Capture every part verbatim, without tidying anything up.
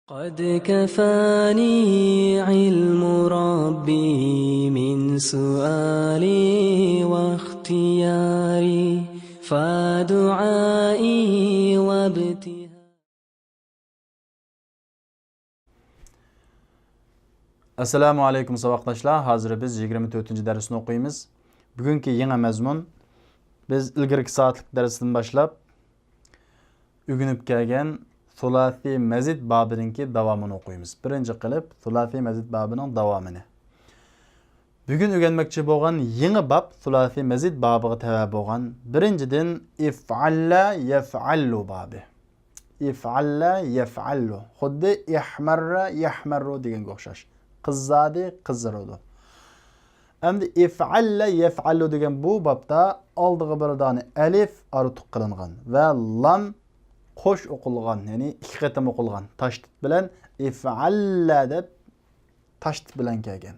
قد كفاني علم ربي من سؤالي واختياري، فدعائي وابتهالي. ئەسسالامۇ ئەلەيكۇم ساۋاقداشلار، ھازىر بىز يىگىرمە تۆتىنچى دەرسنى ئوقۇيمىز. بۈگۈنكى يېڭى مەزمۇن، بىز ئىلگىرىكى سائەتلىك دەرستىن باشلاپ ئۆگىنىپ كەلگەن سۇلاسىي مەزىد بابىنىڭكى داۋامىنى ئوقۇيمىز. بىرىنچى قىلىپ سۇلاسىي مەزىد بابىنىڭ داۋامىنى. بۈگۈن ئۆگەنمەكچى بولغان يېڭى باب سۇلاسىي مەزىد بابىغا تەۋە بولغان، بىرىنچىدىن، ئىفئاللا يەفئاللۇ بابى. ئىفئاللا يەفئاللۇ. خۇددى ئىھمەررا يەھمەررۇ دېگەنگە ئوخشاش. قىززادى، قىزىرىدۇ. ئەمدى ئىفئاللا يەفئاللۇ دېگەن بۇ بابتا ئالدىغا بىر دانە ئەلىف ئارتۇق قىلىنغان ۋە لام قوش ئوقۇلغان، يەنى ئىككى قېتىم ئوقۇلغان. تاشدىد بىلەن ئىفئاللا دەپ تاشدىد بىلەن كەلگەن.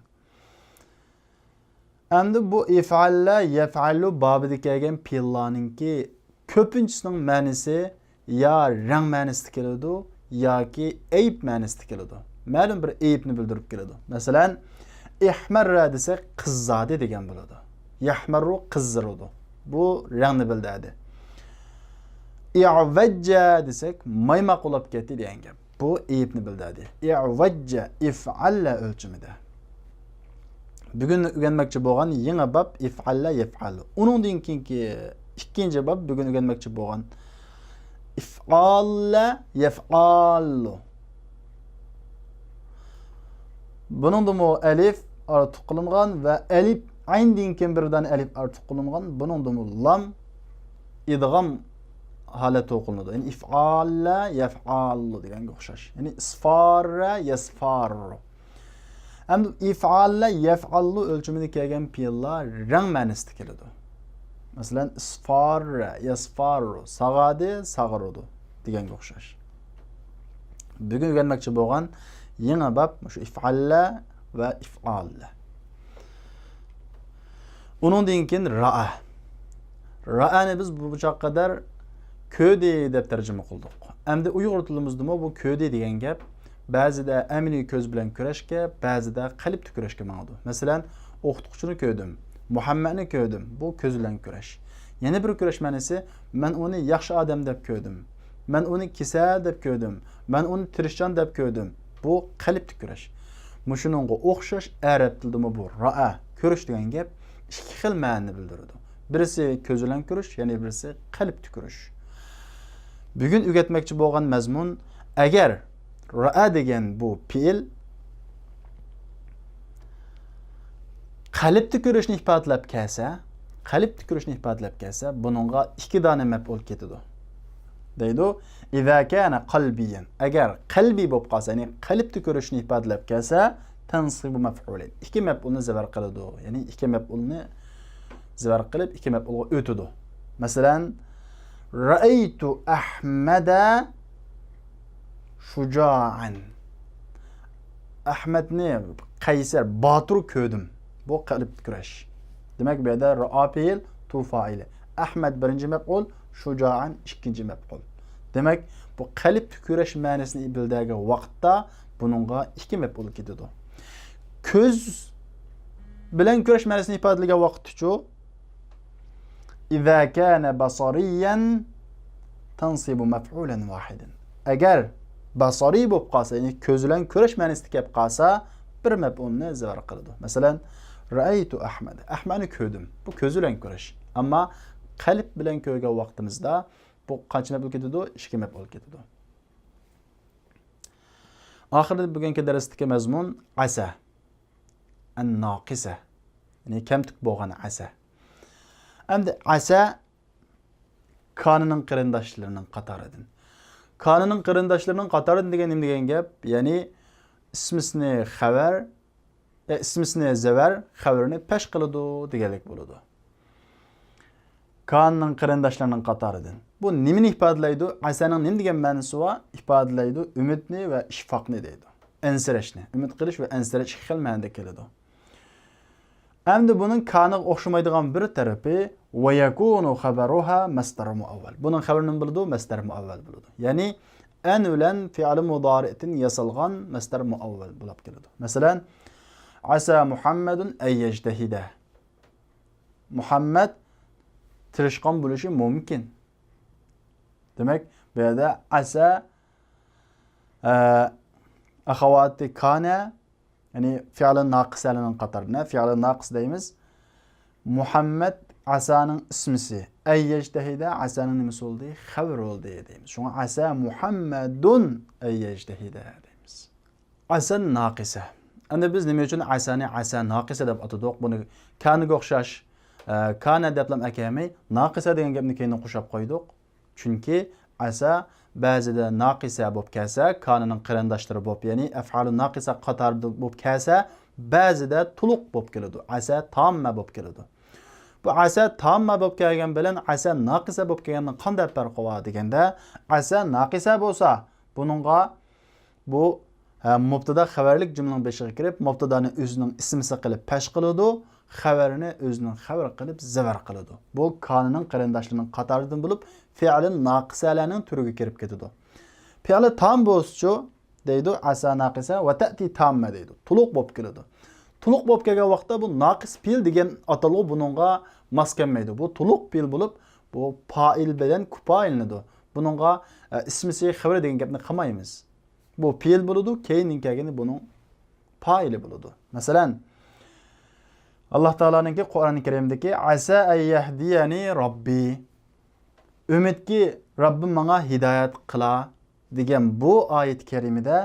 ئەمدى بۇ ئىفئاللا يەفئاللۇ بابىدا كەلگەن پېئىللارنىڭكى كۆپىنچىسىنىڭ مەنىسى يا رەڭ مەنىسىدە كېلىدۇ، ياكى ئەيىب مەنىسىدە كېلىدۇ. مەلۇم بىر ئەيىبنى بىلدۈرۈپ كېلىدۇ. مەسىلەن، ئىھمەررا دېسەك، قىززادى دېگەن بولىدۇ. يەھمەررۇ، قىزىرىدۇ. بۇ رەڭنى بىلدۈردى. ئىئۋەججە دېسەك، مايماق بولاپ كەتتى دېگەن گەپ. بۇ ئەيىبنى بىلدۈردى. ئىئۋەججە، ئىفئاللا ئۆلچىمىدە. بۈگۈن ئۆگەنمەكچى بولغان يېڭى باب ئىفئاللا يەفئالۇ. ئۇنىڭدىن كېيىنكى ئىككىنچى باب بۈگۈن ئۆگەنمەكچى بولغان ئىفئاللا يەفئالۇ. بۇنىڭدىمۇ ئەلىف ئارتۇق قىلىنغان ۋە ئەلىف ئەيندىن كېيىن بىر دانە ئەلىف ئارتۇق قىلىنغان. بۇنىڭدىمۇ لام ئىدغام ھالەتتە ئوقۇلىدۇ. يەنى ئىفئاللا يەفئالۇ دېگەنگە ئوخشاش. يەنى ئىسفاررا يەسفاررۇ. ئەمدى ئىفئاللا يەفئاللۇ ئۆلچىمىدە كەلگەن پېئىللار رەڭ مەنىسىدە كېلىدۇ. مەسىلەن، ئىسفاررا يەسفاررۇ، ساغادى ساغىرىدۇ دېگەنگە ئوخشاش. بۈگۈن ئۆگەنمەكچى بولغان يېڭى باب مۇشۇ ئىفئاللا ۋە ئىفئاللا. ئۇنىڭدىن كېيىن رائا. رائانى بىز بۇ چاغقا قەدەر كۆردى دەپ تەرجىمە قىلدۇق. ئەمدى ئۇيغۇر تىلىمىزدىمۇ بۇ كۆردى دېگەن گەپ بەزىدە ئەمەلىي كۆز بىلەن كۆرۈشكە، بەزىدە قەلبتە كۆرۈشكە ماڭىدۇ. مەسىلەن، ئوقۇتقۇچىنى كۆردۈم، مۇھەممەدنى كۆردۈم. بۇ كۆز بىلەن كۆرۈش. يەنە بىر كۆرۈش مەنىسى، مەن ئۇنى ياخشى ئادەم دەپ كۆردۈم. مەن ئۇنى كېسەل دەپ كۆردۈم. مەن ئۇنى تىرىشچان دەپ كۆردۈم. بۇ قەلبتە كۆرۈش. مۇشۇنىڭغا ئوخشاش ئەرەب تىلىدىمۇ بۇ رائا، كۆرۈش دېگەن گەپ ئىككى خىل مەنىنى بىلدۈرىدۇ. بىرسى كۆز بىلەن كۆرۈش، يەنە بىرسى قەلبتە كۆرۈش. بۈگۈن ئۆگەتمەكچى بولغان مەزمۇن، ئەگەر رائا دېگەن بۇ پېئىل قەلبتە كۆرۈشنى ئىپادىلەپ كەلسە، قەلبتە كۆرۈشنى ئىپادىلەپ كەلسە، بۇنىڭغا ئىككى دانە مەپئۇل كېتىدۇ. دەيدۇ، ئىزا كانە قەلبىيەن. ئەگەر قەلبىي بولۇپ قالسا، يەنى قەلبتە كۆرۈشنى ئىپادىلەپ كەلسە، تەنسىبۇ مەپئۇلەين. ئىككى مەپئۇلنى زەۋەر قىلىدۇ. يەنى ئىككى مەپئۇلنى زەۋەر قىلىپ، ئىككى مەپئۇلغا ئۆتىدۇ. مەسىلەن، رەئەيتۇ ئەھمەدە شۇجائەن. ئەھمەدنى قەيسەر، باتۇر كۆردۈم. بۇ قەلبتە كۆرۈش. دېمەك، بۇ يەردە رائا پېئىل، تۇ فائىلى. ئەھمەد بىرىنچى مەپئۇل، شۇجائەن ئىككىنچى مەپئۇل. دېمەك، بۇ قەلبتە كۆرۈش مەنىسىنى بىلدۈرگەن ۋاقىتتا بۇنىڭغا ئىككى مەپئۇل كېتىدۇ. كۆز بىلەن كۆرۈش مەنىسىنى ئىپادىلىگەن ۋاقىتتىچۇ؟ إذا كان بصريا تنصب مفعولا واحدا. ئەگەر بەسەرىي بولۇپ قالسا، يەنى كۆز بىلەن كۆرۈش مەنىسىدە كېلىپ قالسا، بىر مەپئۇلنى زەۋەر قىلىدۇ. مەسىلەن، رەئەيتۇ ئەھمەد. ئەھمەدنى كۆردۈم. بۇ كۆز بىلەن كۆرۈش. ئەمما قەلب بىلەن كۆرگەن ۋاقتىمىزدا بۇ قانچە مەپئۇل كېتىدۇ؟ ئىككى مەپئۇل كېتىدۇ. ئاخىرىدا بۈگۈنكى دەرستىكى مەزمۇن ئەسە. ئەن ناقىسە. يەنى كەمتۈك بولغان ئەسە. ئەمدى ئەسە كانىنىڭ قېرىنداشلىرىنىڭ قاتارىدىن. كانىنىڭ قېرىنداشلىرىنىڭ قاتارىدىن دېگەن نېمە دېگەن گەپ؟ يەنى ئىسمىسىنى خەۋەر، ئە، ئىسمىسىنى زەۋەر، خەۋىرىنى پەش قىلىدۇ دېگەنلىك بولىدۇ. كانىنىڭ قېرىنداشلىرىنىڭ قاتارىدىن. بۇ نېمىنى ئىپادىلەيدۇ؟ ئەسەنىڭ نېمە دېگەن مەنىسى بار؟ ئىپادىلەيدۇ، ئۈمىدنى ۋە ئىشفاقنى دەيدۇ. ئەنسىرەشنى. ئۈمىد قىلىش ۋە ئەنسىرەش ئىككى خىل مەنىدە كېلىدۇ. ئەمدى بۇنىڭ كانىغا ئوخشىمايدىغان بىر تەرىپى، ويكون خبرها مصدر مؤول. بۇنىڭ خەۋىرى نېمە بولىدۇ؟ مەسدەر مۇئەۋۋەل بولىدۇ. يەنى ئەن بىلەن فېئىل مۇدارىئتىن ياسالغان مەسدەر مۇئەۋۋەل بولۇپ كېلىدۇ. مەسىلەن، ئەسا مۇھەممەدۇن ئەن يەجتەھىدە. مۇھەممەد تىرىشقان بولۇشى مۇمكىن. دېمەك، بۇ يەردە ئەسا، ئە، ئەخەۋاتى كانە، يەنى فېئىلى ناقىسەلەرنىڭ قاتارىدا. فېئىلى ناقىس دەيمىز. مۇھەممەد ئەسانىڭ ئىسمىسى. ئەن يەجتەھىدە ئەسانىڭ نېمىسى بولدى؟ خەۋىرى بولدى دەيمىز. شۇڭا ئەسا مۇھەممەدۇن ئەن يەجتەھىدە دەيمىز. ئەسا ناقىسە. ئەمدى بىز نېمە ئۈچۈن ئەسانى ئەسا ناقىسە دەپ ئاتىدۇق؟ بۇنى كانىگە ئوخشاش، ئە، كانە دەپلا ئەكەلمەي، ناقىسە دېگەن گەپنى كەينىگە قوشۇپ قويدۇق. چۈنكى ئەسا بەزىدە ناقىسە بولۇپ كەلسە، كانىنىڭ قېرىنداشلىرى بولۇپ، يەنى ئەفئالۇ ناقىسە قاتارىدا بولۇپ كەلسە، بەزىدە تولۇق بولۇپ كېلىدۇ. ئەسا تاممە بولۇپ كېلىدۇ. بۇ ئەسا تاممە بولۇپ كەلگەن بىلەن ئەسا ناقىسە بولۇپ كەلگەننىڭ قانداق پەرقى بار دېگەندە، ئەسا ناقىسە بولسا، بۇنىڭغا بۇ، ھە، مۇبتادا خەۋەرلىك جۈملىنىڭ بېشىغا كىرىپ، مۇبتادانى ئۆزىنىڭ ئىسمىسى قىلىپ پەش قىلىدۇ، خەۋەرنى ئۆزىنىڭ خەۋىرى قىلىپ زەۋەر قىلىدۇ. بۇ كانىنىڭ قېرىنداشلىرىنىڭ قاتارىدىن بولۇپ، فېئىلى ناقىسەلەرنىڭ تۈرىگە كىرىپ كېتىدۇ. فېئىلى تام بولسىچۇ دەيدۇ، ئەسا ناقىسە ۋە تەتى تاممە دەيدۇ. تولۇق بولۇپ كېلىدۇ. تولۇق بولۇپ كەلگەن ۋاقىتتا بۇ ناقىس پېئىل دېگەن ئاتالغۇ بۇنىڭغا ماس كەلمەيدۇ. بۇ تولۇق پېئىل بولۇپ، بۇ پائىل بىلەن كۇپائىللىنىدۇ. بۇنىڭغا، ئە، ئىسمىسى خەۋىرى دېگەن گەپنى قىلمايمىز. بۇ پېئىل بولىدۇ، كەينىدىن كەلگىنى بۇنىڭ پائىلى بولىدۇ. مەسىلەن، ئاللا تائالانىڭكى قۇرئانى كەرىمدىكى، «ئەسا ئەن يەھدىيەنى رەببى.» ئۈمىدكى، رەببىم ماڭا ھىدايەت قىلا دېگەن بۇ ئايەت كەرىمىدە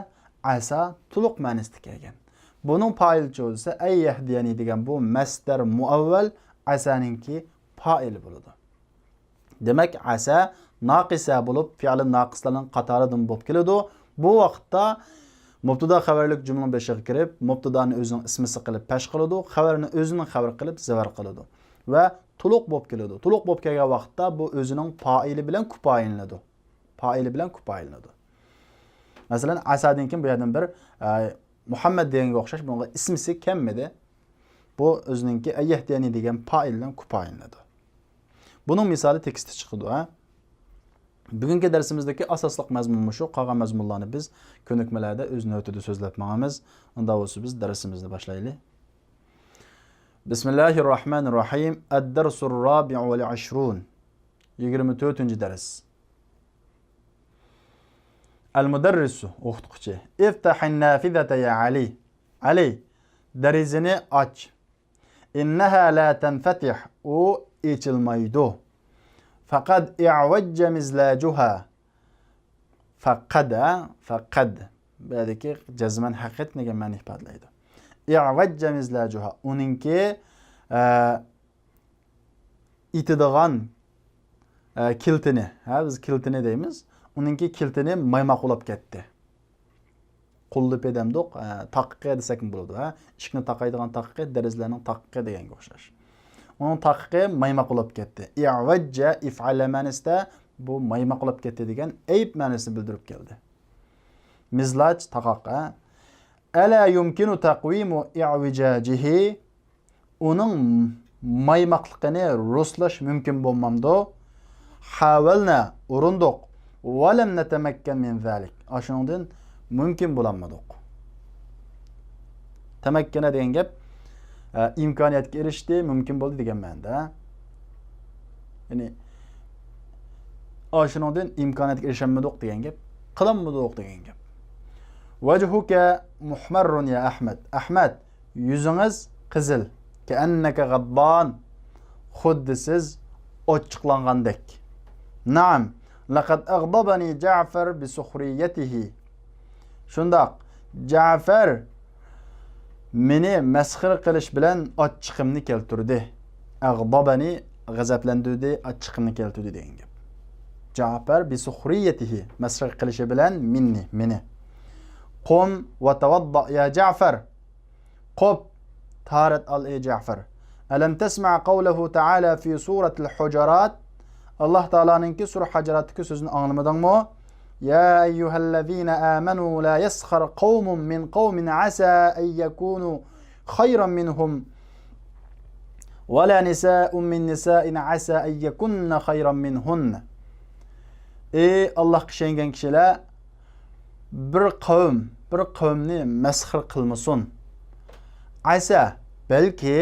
ئەسا تولۇق مەنىسىدە كەلگەن. بۇنىڭ پائىلىچۇ دېسە، ئەن يەھدىيەنى دېگەن بۇ مەسدەر مۇئەۋۋەل ئەسانىڭكى پائىلى بولىدۇ. دېمەك، ئەسە ناقىسە بولۇپ، فېئىلى ناقىسلارنىڭ قاتارىدىن بولۇپ كېلىدۇ. بۇ ۋاقىتتا مۇبتادا خەۋەرلىك جۈملىنىڭ بېشىغا كىرىپ، مۇبتادانى ئۆزىنىڭ ئىسمىسى قىلىپ پەش قىلىدۇ، خەۋەرنى ئۆزىنىڭ خەۋىرى قىلىپ زەۋەر قىلىدۇ. ۋە تولۇق بولۇپ كېلىدۇ. تولۇق بولۇپ كەلگەن ۋاقىتتا بۇ ئۆزىنىڭ پائىلى بىلەن كۇپائىللىنىدۇ. پائىلى بىلەن كۇپائىللىنىدۇ. مەسىلەن، ئەسادىن كېيىن بۇ يەردىن بىر، ئە، مۇھەممەد دېگەنگە ئوخشاش بۇنىڭغا ئىسمىسى كەلمىدى. بۇ ئۆزىنىڭكى ئەن يەھدىيەنى دېگەن پائىل بىلەن كۇپائىللىنىدۇ. بۇنىڭ مىسالى تېكىستتە چىقىدۇ، ھە؟ بۈگۈنكى دەرسىمىزدىكى ئاساسلىق مەزمۇن مۇشۇ، قالغان مەزمۇنلارنى بىز كۆنۈكمىلەردە ئۆز نۆۋىتىدە سۆزلەپ ماڭىمىز. ئۇنداق بولسا بىز دەرسىمىزنى باشلايلى. بىسمىللاھىرراھمانىرراھىم. ئەددەرسۇر رابىئۇ ۋەل ئىشرۇن. يىگىرمە تۆتىنچى دەرس. ئەل مۇدەررىسۇ، ئوقۇتقۇچى. ئىفتەھىن نافىزەتە يا ئەلى. ئەلى، دېرىزىنى ئاچ. ئىننەھا لا تەنفەتىھ، ئۇ ئېچىلمايدۇ. فەقەد ئىئۋەججە مىزلاجۇھا. فەقەد، ھە؟ فەقەد. بۇ يەردىكى جەزمەن ھەقىقەتەن دېگەن مەنىنى ئىپادىلەيدۇ. ئىئۋەججە مىزلاجۇھا. ئۇنىڭكى، ئە، ئېتىدىغان، ئە، كىلتىنى، ھە، بىز كىلتىنى دەيمىز. ئۇنىڭكى كىلتىنى مايماق بولاپ كەتتى. قۇللىپى دەمدۇق، ئە، تاقىقى دېسەكمۇ بولىدۇ، ھە. ئىشىكنى تاقايدىغان تاقىقى، دېرىزىلەرنىڭ تاقىقى دېگەنگە ئوخشاش. ئۇنىڭ تاقىقى مايماق بولاپ كەتتى. ئىئۋەججە ئىفئەلە مەنىسىدە بۇ مايماق بولاپ كەتتى دېگەن ئەيىب مەنىسىنى بىلدۈرۈپ كەلدى. مىزلاج، تاقاق، ھە. ئەلا يۇمكىنۇ تەقۋىمۇ ئىئۋىجاجىھى. ئۇنىڭ مايماقلىقىنى رۇسلاش مۇمكىن بولمامدۇ؟ حاۋەلنا، ئۇرۇندۇق. ۋەلەم نەتەمەككەن مىن زالىك. ئاشۇنىڭدىن مۇمكىن بولالمىدۇق. تەمەككەنە دېگەن گەپ، ئە، ئىمكانىيەتكە ئېرىشتى، مۇمكىن بولدى دېگەن مەنىدە. يەنى، ئاشۇنىڭدىن ئىمكانىيەتكە ئېرىشەلمىدۇق دېگەن گەپ. قىلالمىدۇق دېگەن گەپ. ۋەجھۇكە مۇھمەررۇن يا ئەھمەد. ئەھمەد، يۈزىڭىز قىزىل. كەئەننەكە غەدبان. خۇددى سىز ئوچۇقلانغاندەك. نەئەم، لەقەد ئەغضەبەنى جەئفەر بىسۇخرىيەتىھى. شۇنداق، جەئفەر مېنى مەسخىرە قىلىش بىلەن ئاچچىقىمنى كەلتۈردى. ئەغضەبەنى، غەزەپلەندۈردى، ئاچچىقىمنى كەلتۈردى دېگەن گەپ. جەئفەر بىسۇخرىيەتىھى، مەسخىرە قىلىشى بىلەن مىننى، مېنى. قۇم ۋەتەۋەددا يا جەئفەر. قوپ، تاھارەت ئال، ئەي جەئفەر. ئەلەم تەسمەئ قەۋلەھۇ تەئالە فى سۇرەتىل ھۇجۇرات. ئاللاھ تائالانىڭكى سۈرە ھۇجۇراتتىكى سۆزىنى ئاڭلىمىدىڭمۇ؟ يا ئەييۇھەللەزىنە ئامەنۇ لا يەسخەر قەۋمۇن مىن قەۋمىن ئەسا ئەن يەكۇنۇ خەيرەن مىنھۇم ۋە لا نىسائۇن مىن نىسائىن ئەسا ئەن يەكۇننە خەيرەن مىنھۇننە. ئەي ئاللاھقا ئىشەنگەن كىشىلەر، بىر قەۋم، بىر قەۋمنى مەسخىرە قىلمىسۇن. ئەسە، بەلكى،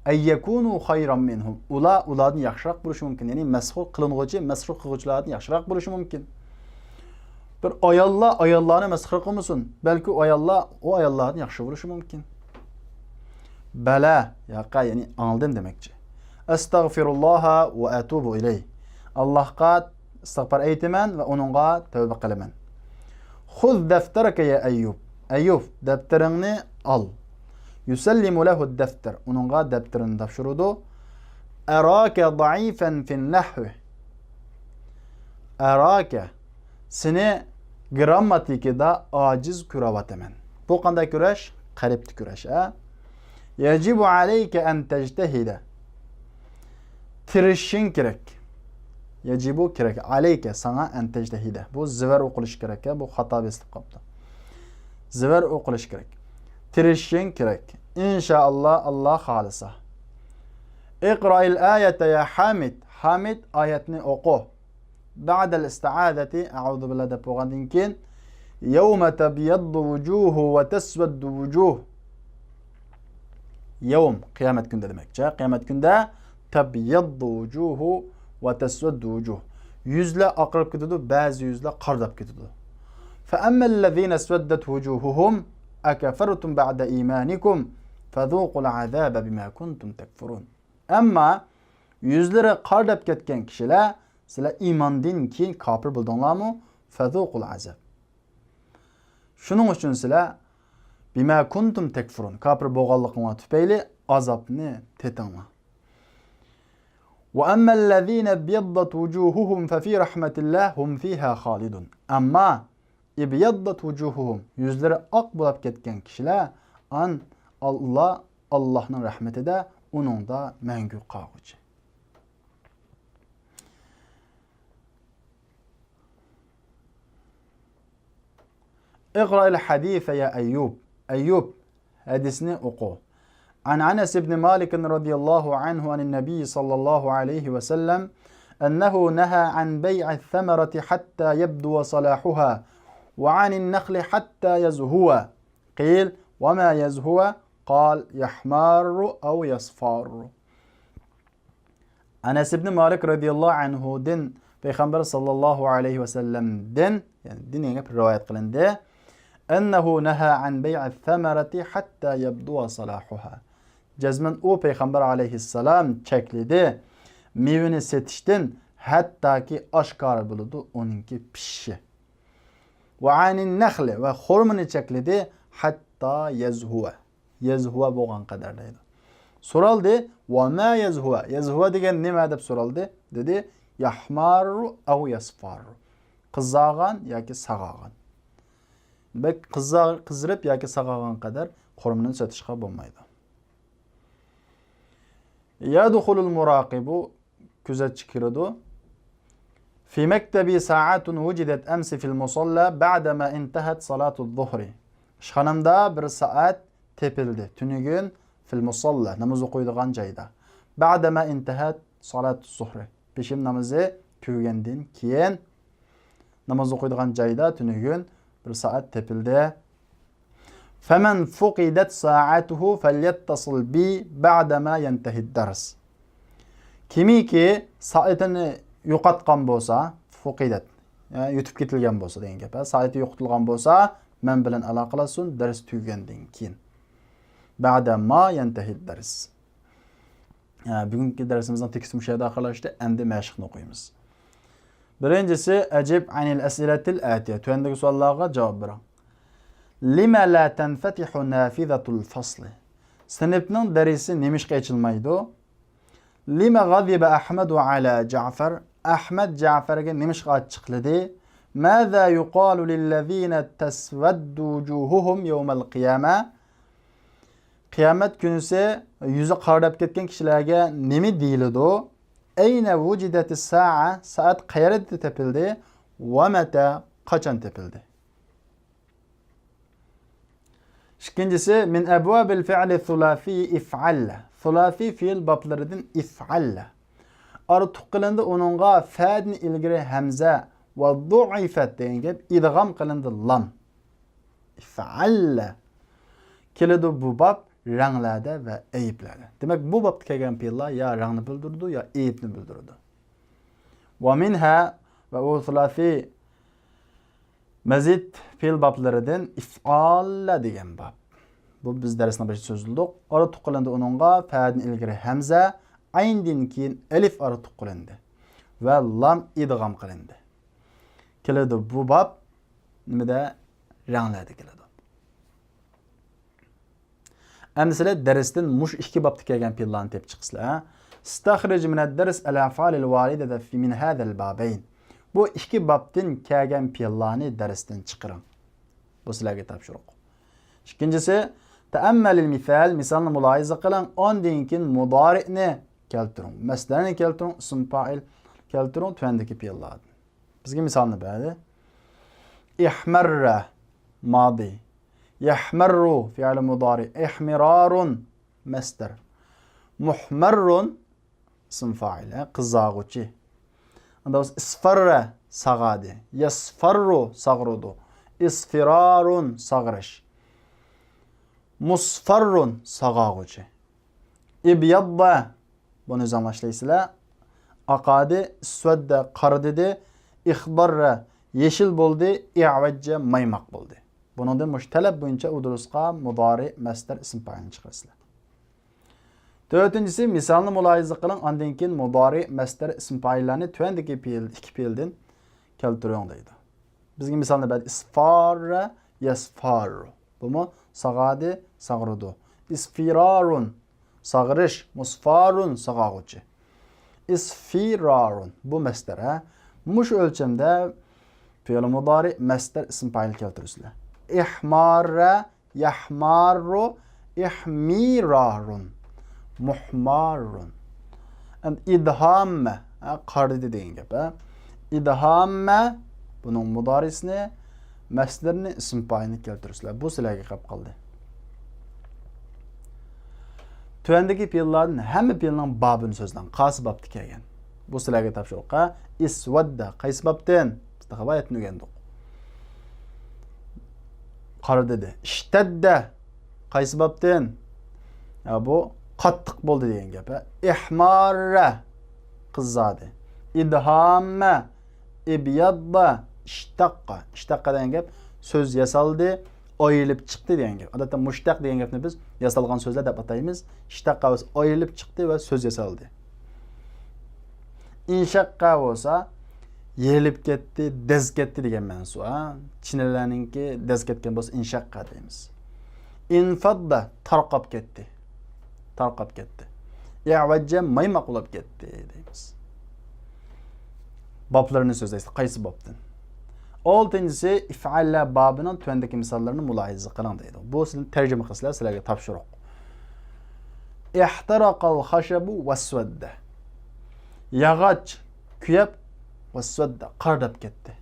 ئەن يەكۇنۇ خەيرەن مىنھۇم. ئۇلار ئۇلاردىن ياخشىراق بولۇشى مۇمكىن. يەنى مەسخىرە قىلىنغۇچى، مەسخىرە قىلغۇچىلاردىن ياخشىراق بولۇشى مۇمكىن. بىر ئاياللار ئاياللارنى مەسخىرە قىلمىسۇن. بەلكى ئۇ ئاياللار ئۇ ئاياللاردىن ياخشى بولۇشى مۇمكىن. بەلە، ياقى، يەنى ئاڭلىدىم دېمەكچى. ئەستەغفىرۇللاھە ۋە ئەتۇبۇ ئىلەيھ. ئاللاھقا ئىستىغپار ئېيتىمەن ۋە ئۇنىڭغا تەۋبە قىلىمەن. خۇذ دەفتەرەكە يا ئەييۇب. ئەييۇب، دەپتىرىڭنى ئال. يۇسەللىمۇ لەھۇ دەفتەر. ئۇنىڭغا دەپتىرىنى تاپشۇرىدۇ. ئەراكە زەئىفەن فىن نەھۋى. ئەراكە، سېنى گىرامماتىكىدا ئاجىز كۆرۈۋاتىمەن. بۇ قانداق كۈرەش؟ قەلبتە كۈرەش، ھە؟ يەجىبۇ ئەلەيكە ئەن تەجتەھىدە. تىرىشىشىڭ كېرەك. يەجىبۇ كېرەك. ئەلەيكە، ساڭا، ئەن تەجتەھىدە. بۇ زىۋەر ئوقۇلۇشى كېرەك، ھە؟ بۇ خاتا بېسىلىپ قاپتۇ. زىۋەر ئوقۇلۇشى كېرەك. تىرىشىشىڭ كېرەك. ئىنشائاللا، ئاللا خالىسا. ئىقرائىل ئايەتە يا ھامىد. ھامىد، ئايەتنى ئوقۇ. بەئدەل ئىستىئازەتى، ئەئۇزۇ بىللا دەپ بولغاندىن كېيىن، يەۋمە تەبيەددۇ ۋۇجۇھۇ ۋە تەسۋەددۇ ۋۇجۇھ. يەۋم، قىيامەت كۈندە دېمەكچى. قىيامەت كۈندە تەبيەددۇ ۋۇجۇھۇ ۋە تەسۋەددۇ ۋۇجۇھ. يۈزلەر ئاقىرىپ كېتىدۇ، بەزى يۈزلەر قارىداپ كېتىدۇ. فەئەممەللەزىنە ئەسۋەددەت ۋۇجۇھۇھۇم ئەكەفەرتۇم بەئدە ئىمانىكۇم فەزۇقۇل ئازابە بىما كۇنتۇم تەكفۇرۇن. ئەمما يۈزلىرى قارىداپ كەتكەن كىشىلەر، سىلەر ئىماندىن كېيىن كاپىر بولدۇڭلارمۇ؟ فەزۇقۇل ئازاب. شۇنىڭ ئۈچۈن سىلەر بىما كۇنتۇم تەكفۇرۇن، كاپىر بولغانلىقىڭلار تۈپەيلى ئازابنى تېتىڭلار. وەئەممەللەزىنە ئەبيەضدەت ۋۇجۇھۇھۇم فەفى رەھمەتىللا ھۇم فىھا خالىدۇن. ئەمما ئەبيەضدەت ۋۇجۇھۇھۇم، يۈزلىرى ئاق بولاپ كەتكەن كىشىلەر، ئان، ئاللا، ئاللاھنىڭ رەھمىتىدە، ئۇنىڭدا مەڭگۈ قالغۇچى. ئىقرائىل ھەدىسە يا ئەييۇب. ئەييۇب، ھەدىسنى ئوقۇ. عن أنس بن مالك رضي الله عنه عن النبي صلى الله عليه وسلم أنه نهى عن بيع الثمرة حتى يبدو صلاحها، وعن النخل حتى يزهو. قيل: وما يزهو؟ قال: يحمار أو يصفار. ئەنەس ئىبنى مالىك رەزىياللاھۇ ئەنھۇدىن، پەيغەمبەر ساللاللاھۇ ئەلەيھى ۋەسەللەمدىن، يەنى دىن دېگەن گەپ رىۋايەت قىلىندى. أنه نهى عن بيع الثمرة حتى يبدو صلاحها. جەزمەن ئۇ پەيغەمبەر ئەلەيھىسسالام چەكلىدى مېۋىنى سېتىشتىن، ھەتتاكى ئاشكارا بولىدۇ ئۇنىڭكى پىشىشى. وعن النخل، ۋە خورمىنى چەكلىدى، حتى يزهو. يزهو بولغان قەدەر دەيدۇ. سورالدى، وما يزهو؟ يزهو دېگەن نېمە دەپ سورالدى. دېدى، يحمار أو يصفر. قىزارغان ياكى ساغارغان. بەك قىزار-، قىزىرىپ ياكى ساغارغان قەدەر خورمىنى سېتىشقا بولمايدۇ. يدخل المراقب، كۆزەتچى كىرىدۇ. في مكتبي ساعة وجدت أمس في المصلى بعدما انتهت صلاة الظهر. ئىشخانامدا بىر سائەت تېپىلدى. تۈنۈگۈن في المصلى، ناماز ئوقۇيدىغان جايدا. بعدما انتهت صلاة الظهر. پېشىم نامىزى تۈگىگەندىن كېيىن ناماز ئوقۇيدىغان جايدا تۈنۈگۈن بىر سائەت تېپىلدى. فمن فقدت ساعته فليتصل بي بعدما ينتهي الدرس. كىمكى سائىتىنى يوقاتقان بولسا، فۇقىدەت، يا يۇتۇپ كېتىلگەن بولسا دېگەن گەپ، ھە، سائىتى يوقىتىلغان بولسا، مەن بىلەن ئالاقىلاشسۇن، دەرس تۈگىگەندىن كېيىن. بعدما ينتهي الدرس. ھە، بۈگۈنكى دەرسىمىزنىڭ تېكىستى مۇشۇ يەردە ئاخىرلاشتى. ئەمدى مەشىقنى ئوقۇيمىز. بىرىنچىسى، أجب عن الأسئلة الآتية. تۆۋەندىكى سوئاللارغا جاۋاب بېرىڭ. لم لا تنفتح نافذة الفصل؟ سىنىپنىڭ دېرىزىسى نېمىشقا ئېچىلمايدۇ؟ لم غضب أحمد على جعفر؟ ئەھمەد جەفەرگە نېمىشقا ئاچچىقلىدى؟ ماذا يقال للذين تسود وجوههم يوم القيامة؟ قىيامەت كۈنىسى يۈزى قارىداپ كەتكەن كىشىلەرگە نېمە دېيىلىدۇ؟ أين وجدت الساعة؟ سائەت قەيەردە تېپىلدى؟ ومتى؟ قاچان تېپىلدى؟ ئىككىنچىسى، من أبواب الفعل الثلاثي افعل. سۇلاسىي فېئىل بابلىرىدىن افعل. ئارتۇق قىلىندى ئۇنىڭغا فەدىن ئىلگىرى ھەمزە ۋە ضعفت دېگەن گەپ، ئىدغام قىلىندى لام. فعل. كېلىدۇ بۇ باب رەڭلەردە ۋە ئەيىبلەردە. دېمەك، بۇ بابتا كەلگەن پېئىللار يا رەڭنى بىلدۈرىدۇ، يا ئەيىبنى بىلدۈرىدۇ. ومنها، ۋە ئۇ سۇلاسىي مەزىد پېئىل بابلىرىدىن ئىفئالە دېگەن باب. بۇ بىز دەرسنىڭ بېشىدا سۆزلىدۇق. ئارا تۇغقان قىلىندى ئۇنىڭغا، فەدىن ئىلگىرى ھەمزە، ئەيندىن كېيىن ئەلىف ئارا تۇغقان قىلىندى ۋە لام ئىدغام قىلىندى. كېلىدۇ بۇ باب نېمىدە؟ رەڭلەردە كېلىدۇ. ئەمدى سىلەر دەرستىن مۇشۇ ئىككى بابتا كەلگەن پېئىللارنى تېپىپ چىقىسىلەر. استخرج من الدرس الأفعال الواردة في، من هذا البابين. بۇ ئىككى بابتىن كەلگەن پېئىللارنى دەرستىن چىقىرىڭ. بۇ سىلەرگە تاپشۇرۇق. ئىككىنچىسى، تەئەممەلىل مىسال، مىسالنى مۇلاھىزە قىلىڭ، ئاندىن كېيىن مۇدارىئنى كەلتۈرۈڭ، مەسدەرنى كەلتۈرۈڭ، ئىسىم پائىل كەلتۈرۈڭ، تۆۋەندىكى پېئىللاردىن. بىزگە مىسالنى بەردى. ئىھمەررە، مادى. يەھمەررۇ، فېئىل مۇدارى. ئىھمىرارۇن، مەسدەر. مۇھمەررۇن، ئىسىم فائىل، ھە، قىزارغۇچى. ئاندا بولسا ئىسفەررە، ساغاردى. يەسفەررۇ، ساغىرىدۇ. ئىسفىرارۇن، ساغىرىش. مۇسفەررۇن، ساغارغۇچى. ئىبيەددە، بۇنى ئۆزۈڭلار ئىشلەيسىلەر. ئاقاردى، ئىسۋەددە، قارىدىدى، ئىخباررە، يېشىل بولدى، ئىئۋەججە، مايماق بولدى. بۇنىڭدىن مۇشۇ تەلەپ بويىچە ئۇدۇرۇسقا مۇدارى، مەسدەر، ئىسىم پائىلنى چىقىرىسىلەر. تۆتىنچىسى، مىسالنى مۇلاھىزە قىلىڭ، ئاندىن كېيىن مۇدارى، مەسدەر، ئىسىم پائىللارنى تۆۋەندىكى پېئىل، ئىككى پېئىلدىن كەلتۈرۈڭ دەيدۇ. بىزگە مىسالنى بەردى. ئىسفاررە، يەسفاررۇ. بۇمۇ ساغاردى، ساغىرىدۇ. ئىسفىرارۇن، ساغىرىش، مۇسفارۇن، ساغارغۇچى. ئىسفىرارۇن، بۇ مەسدەر، ھە؟ مۇشۇ ئۆلچەمدە پېئىل مۇدارى، مەسدەر، ئىسىم پائىل كەلتۈرىسىلەر. ئىھماررە، يەھماررۇ، ئىھمىرارۇن، مۇھماررۇن. ئەمدى ئىدھاممە، ھە، قارىدى دېگەن گەپ، ھە. ئىدھاممە، بۇنىڭ مۇدارىسىنى، مەسدىرىنى، ئىسىم پائىلنى كەلتۈرۈشلەر. بۇ سىلەرگە قېلىپ قالدى. تۆۋەندىكى پېئىللاردىن ھەممە پېئىلنىڭ بابىنى سۆزلەڭ. قايسى بابتا كەلگەن؟ بۇ سىلەرگە تاپشۇرۇق، ھە. ئىسۋەددە، قايسى بابتىن؟ بىز تاخا باياتىن ئۆگەندۇق. قارىدى. ئىشتەددە، قايسى بابتىن؟ يا، بۇ قاتتىق بولدى دېگەن گەپ، ھە. ئىھماررە، قىزاردى. ئىدھاممە، ئىبياددا، ئىشتاققا. ئىشتاققا دېگەن گەپ سۆز ياسالدى، ئايرىلىپ چىقتى دېگەن گەپ. ئادەتتە مۇشتەق دېگەن گەپنى بىز ياسالغان سۆزلەر دەپ ئاتايمىز. ئىشتاققا بولسا ئايرىلىپ چىقتى ۋە سۆز ياسالدى. ئىنشەققە بولسا يېرىلىپ كەتتى، دەز كەتتى دېگەن مەنىسى بار. چىنىلەرنىڭكى دەز كەتكەن بولسا ئىنشەققە دەيمىز. ئىنفاددا تارقاپ كەتتى. تارقاپ كەتتى. ئىئۋەججە مايماق بولاپ كەتتى دەيمىز. بابلىرىنى سۆزلەيسىز، قايسى بابتىن؟ ئالتىنچىسى، ئىفئاللە بابىنىڭ تۆۋەندىكى مىساللىرىنى مۇلاھىزە قىلىڭ دەيدۇ. بۇ سىلەر تەرجىمە قىلسىلەر، سىلەرگە تاپشۇرۇق. ئىھتەرەقەل خەشەبۇ ۋەسۋەددە. ياغاچ كۆيۈپ، ۋەسۋەددە، قارىداپ كەتتى.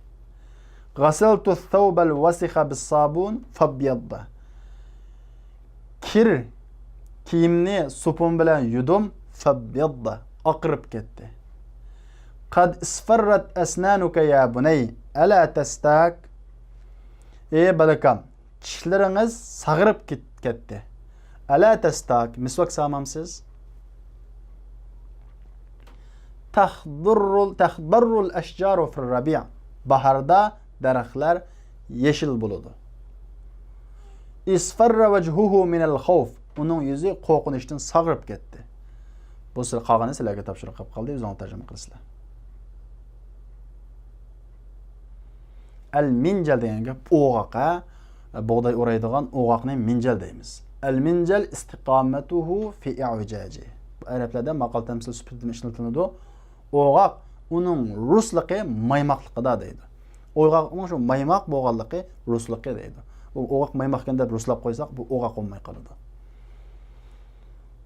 غەسەلتۇ سەۋبەل ۋەسىخە بىسسابۇن فەبيەددە. كىر كىيىمنى سوپۇن بىلەن يۇدۇم، فەبيەددە، ئاقىرىپ كەتتى. قەد ئىسفەررەت ئەسنانۇكە يا بۇنەي، ئەلا تەستاك. ئى بالىكام، چىشلىرىڭىز ساغىرىپ كېت-، كەتتى. ئەلا تەستاك، مىسۋاك سالمامسىز؟ تەخدۇررۇل، تەخدەررۇل ئەشجارۇ فىر رەبىئ. باھاردا دەرەخلەر يېشىل بولىدۇ. ئىسفەررە ۋەجھۇھۇ مىنەل خەۋف. ئۇنىڭ يۈزى قورقۇنچتىن ساغىرىپ كەتتى. بۇ سىلەر قالغىنى سىلەرگە تاپشۇرۇق قېلىپ قالدى، ئۆزۈڭلار تەرجىمە قىلىسىلەر. ئەل مىنجەل دېگەن گەپ ئوغاق، ھە؟ بۇغداي ئورايدىغان ئوغاقنى مىنجەل دەيمىز. ئەل مىنجەل ئىستىقامەتۇھۇ فى ئىئۋىجاجى. بۇ ئەرەبلەردە ماقال تەمسىل سۈپىتىدە ئىشلىتىلىدۇ. ئوغاق ئۇنىڭ رۇسلۇقى مايماقلىقىدا دەيدۇ. ئوغاق ئۇنىڭ شۇ مايماق بولغانلىقى رۇسلۇقى دەيدۇ. ئۇ ئوغاق مايماقكەن دەپ رۇسلاپ قويساق، بۇ ئوغاق بولماي قالىدۇ.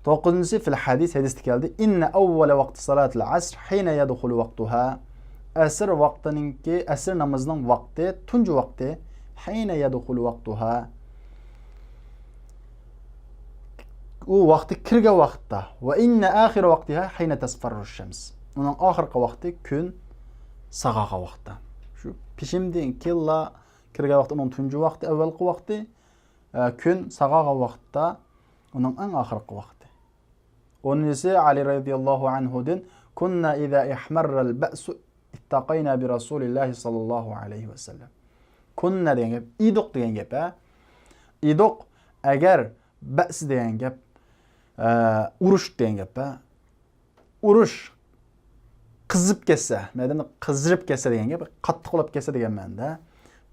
توققۇزىنچىسى، فىل ھەدىس، ھەدىستە كەلدى. ئىننە ئەۋۋەلە ۋاقتى سالاتىل ئەسر ھىينە يەدخۇلۇ ۋاقتۇھا. ئەسر ۋاقتىنىڭكى، ئەسر نامىزىنىڭ ۋاقتى، تۇنجى ۋاقتى، ھىينە يەدخۇلۇ ۋاقتۇھا. ئۇ ۋاقتى كىرگەن ۋاقىتتا. ۋە ئىننە ئاخىرە ۋاقتىھا ھىينە تەسفەررۇ شەمس. ئۇنىڭ ئاخىرقى ۋاقتى كۈن ساغارغان ۋاقىتتا. شۇ پېشىمدىن كېيىنلا كىرگەن ۋاقتى، ئۇنىڭ تۇنجى ۋاقتى، ئەۋۋەلقى ۋاقتى. ئە، كۈن ساغارغان ۋاقىتتا ئۇنىڭ ئەڭ ئاخىرقى ۋاقتى. ئونىنچىسى ئەلى رەزىياللاھۇ ئەنھۇدىن، كنا إذا احمر البأس اتقينا برسول الله صلى الله عليه وسلم. كنا دېگەن گەپ، ئىدۇق دېگەن گەپ، ھە؟ ئىدۇق، ئەگەر بەس دېگەن گەپ، ئە، ئۇرۇش دېگەن گەپ، ھە؟ ئۇرۇش قىزىپ كەتسە، مەيداندا قىزىرىپ كەتسە دېگەن گەپ، قاتتىق بولۇپ كەتسە دېگەن مەنىدە.